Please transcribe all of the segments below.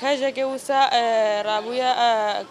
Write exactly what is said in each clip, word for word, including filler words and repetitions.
Hejekê wisa, e, rabûye, e,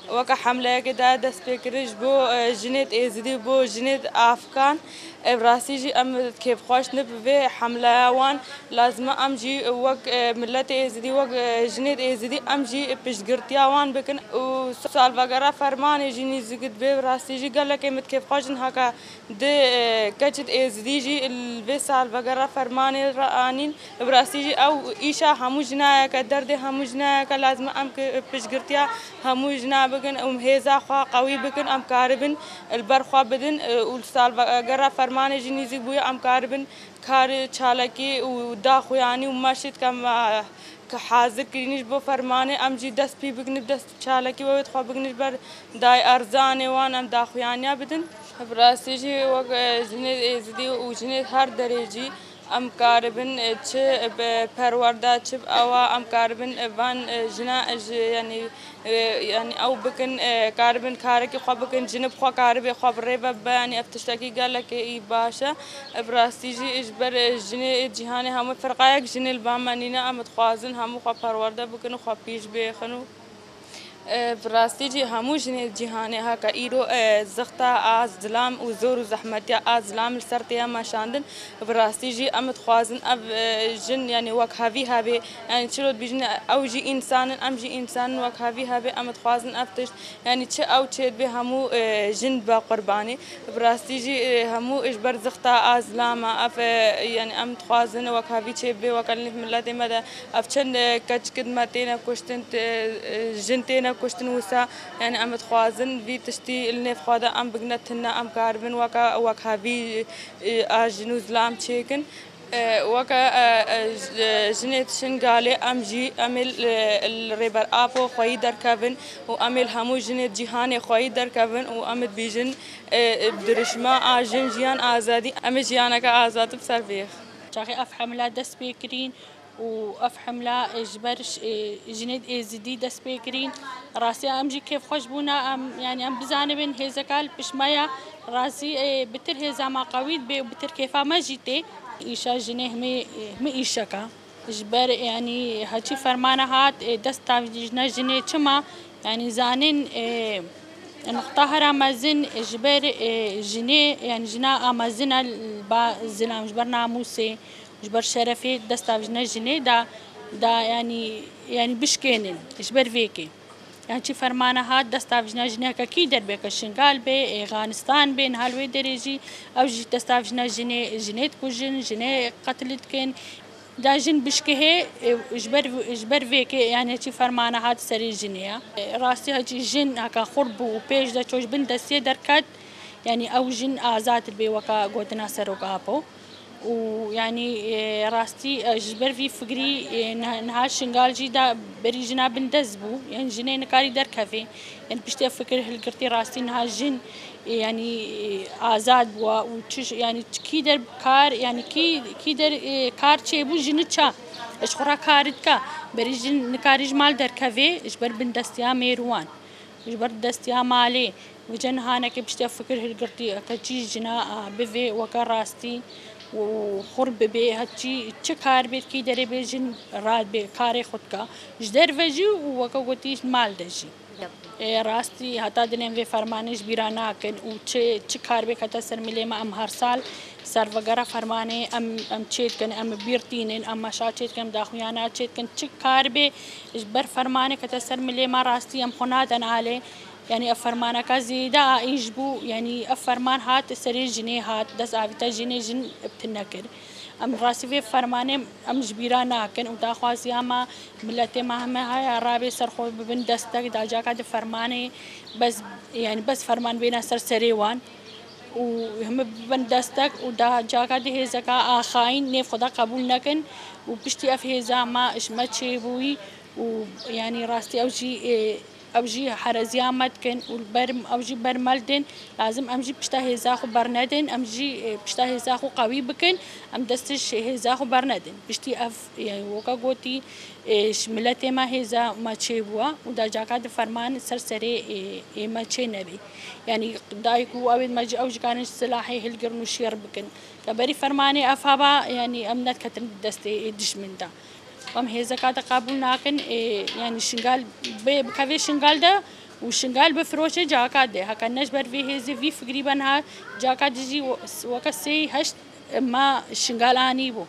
weke hemleyekê daye destpêkirin ji bo, e, jinêd êzidî, bo jinêd afgan. E, bi rastî jî em kêfxweş ne bi vê hemleya wan. Lazim e em jî wek, e, miletê êzidî, wek, e, jinêd êzidî em jî piştgirtiya wan bikin û salvegera fermanê jî nîzik dibe. Bi rastî jî gelekê min kêfxweş in haka di, e, keçid êzidî jî li vê salvegera fermanê re anîn. Bi rastî jî ew îşa hemû jinayeke, derdê hemû jinayeke, lazim e em ki piştgirtiya hemû jina bikin û hêza xwe qewî bikin, em karibin li ber xwe bidin, e, û li salvegera fermanê jî nîzik bûye, em karibin kar çalakî û daxuyanî û meşît ke me, ke hazir kirîn ji bo fermanê, em jî dest pî bikin, bi dest çalakî we wê xwe bikin ji ber dayê erzanê wan, em daxuyaniya bidin. Bi rastî jî wek, e, jinê êzidî û jinê her derê jî em karibin, e, çi bi perwerda, çi bi ewa, em karibin, e, van, e, jina, e, ji, yanî, e, yanî ew bikin, e, karibin karekî xwe bikin, jin bi xwe karibe xwe bi rê ve bibe, yanî ev tiştekî gelekê î baş e. E, bi rastî jî ji ber, e, jinê cîhanê hemû firqayek jinê li ba me nîne, em dixwazin hemû xwe perwerde bikin û xwe pîş bêxin û E, bi rastî jî hemû jinê cîhanê heke îro, e, zixta a zilam û zor û zehmetiya a zilam li ser tê ye meşandin. Bi rastî jî em dixwazin ev, e, jin, yanî wek hevî hebe, yanî çilo dibîjin ew jî însan in, em jî însan in, wek hevî hebe, em dixwazin ev tişt, yanî çi ew çê dibe hemû, e, jin dibe qurbanî. Bi rastî jî, e, hemû ji ber zixta a zilam e. Ev, e, yanî em dixwazin wek hevî çê bibe, weke li nêv miletê me de ev çend, e, keçik di me têne kuştin, e, jin têne kuştin wisa, yanî em dixwazin vî tiştî li nêv xwe de em bigine tune, em karibin weke, wek hevî, e, a jin û zilam çêkin. E, weke, e, e, j-, e, jinê Şingalê em jî, em ê li, li Rêber Apo xweyî derkevin û em ê li hemû jinê cîhanê xweyî derkevin û em ê dibîjin, e, e, dirişma a jin, jiyan, azadî, em ê jiyaneke azad bi ser bêx. Çaxê ev hemle dest pê kirîn û ev hemle, e, ji ber ş-, e, jinê êzidî dest pê kirîn. Rastiya em jî kêfxweş bûne, em, yanî em bizanibin hêzeka li pişt me ye. Rastî, e, bitir hêza me qewî dibe û bitir kêfa me jî tê. Îşa jinê himî, himî îşeka. Ji ber, yanî, heçî fermane hat, e, dest tavîjne jinê çima? Yanî, zanîn, e, nuqta hera mezin ji ber, e, jinê, yanî, jina a mezin e li ba zilam, ji ber namûsê, ji ber şerefê dest tavîjne jinê da, da, yanî, yanî, bişkênin, ji ber vêkê. Yan çi fermane hat, dest tavîjna jinê heke kî derbê ke Şingal bê, Êxanistan bê, niha li wê derê jî ew jî dest tavîjna jinê, jinê dikujin, jinê qetil dikin. Da jin bişkihê, e, ji ber, ji ber vêkê, yanî çi fermane hat serê jinê ya. E, rastî hecî jin heke xurt bû û pêş de çû ji bin destiyê derket, yanî ew jin azad dibê weka gotina Serok Apo. Û yanî, e, rastî, e, ji ber vî fikirî, e, niha, niha Şingal jî da berî jina bindest bû. Yanî jinê nikarî derkevê. Yanî piştî ev fikir hilgirtî rastî niha jin, e, yanî, e, azad bûwa û çi, yanî çi kî der kar, yanî kî, kî der, e, kar çêbû jini ça. Ji xwe re kar dika. Berî jin nikarî ji mal derkevê ji ber bindestiya mêrwan. Ji ber destiya malê, wî cen hanekê piştî fikir hilgirtî, ke çî jina, a, bivê weke rastî û xurt bibê, heçî çi kar bê, kî derê bê jin radibê karê xwe dika. Ji derve jî û weke gotî ji mal de jî. Ê, rastî heta dinên vê fermanê ji bîra nakin û çi, çi kar bê kete ser milê me em her sal Servegera fermanê em, em çê dikin, em bîr tînin, em meşa çê dikin, em daxuyana çê dikin. Çi kar bê, ji ber fermanê kete ser milê me rastî em xwe naden alê. Yanî ev fermaneka zêde a îş bû, yanî ev ferman hat serê jinê hat, dest avîta jinê jin bi tune kir. Em rastî vê fermanê em ji bîra nakin û daxwaziya me miletê me heme haya rabê ser xwe bibin destek da caka di fermanê bes, yanî bes ferman bêne ser serê wan. û heme bibin destek û da caka di hêzeka a xayîn nêv xwe de qebûl nekin û piştî ev hêza me ji me çêbûyî û yanî rastî ew jî, ê, ew jî hereziya me dikin û li ber, ew jî ber me didin. Lazim em jî pişta hêza xwe bernedin, em jî, ê, pişta hêza xwe qewî bikin, em dest ji hêza xwe bernedin. Piştî ev, ê, weke gotî, ê, ji miletê me hêza me çêbûye û da caka di ferman ser serê, ê, ê me çê nebî. Yanî dayik û ewêd me jî ew jî karin ji silahê hilgirin û şêr bikin. Te berî fermanê ev haba, yanî em nediketin destê ê dijmin de. Em hêzeka te qebûl nakin, ê, yanî Şingal bê bikevê Şingal de û Şingal bifiroşe caka de. Heke ne ji ber vê hêzê vî fikrî be niha caka de jî we-, weke sê heşt ma Şingal anî bû.